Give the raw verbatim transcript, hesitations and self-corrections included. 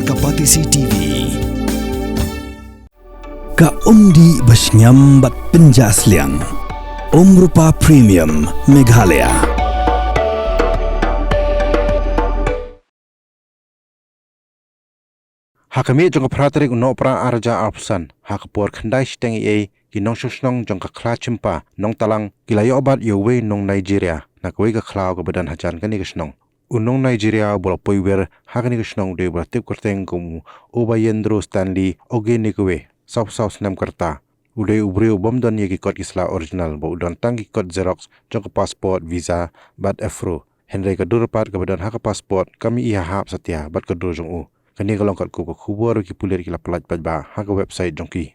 Ka Batesi T V. Ka umdih ba shngiam bad pynjah sliang. Umrupa Premium Meghalaya. Ha ka miet jong ka phra tarik u Nohprah ar hajar arphew san, ha ka por khyndai shiteng eiei, ki nongshong shnong jong ka Khlaw Chympa, Nongtalang, ki la ïoh bat ïa uwei u nong Nigeria na kawei ka khlaw kaba don hajan kane ka shnong. U nong Nigeria uba la poi wer ha kane ka shnong u dei uba la tip kyrteng kum u Obayendro Stanley Ogenekewe, sawphew saw snem ka rta. U dei u briew u bym don ïa ki kot ki sla original, ba u don tang ki kot xerox jong ka passport, visa bad aphro. Hynrei ka dur pat kaba don ha ka passport kam ïohi hap satia bad ka dur jong u. Kane ka long katkum ka khubor ba ki pulit ki la pyllait paidbah ha ka website jong ki.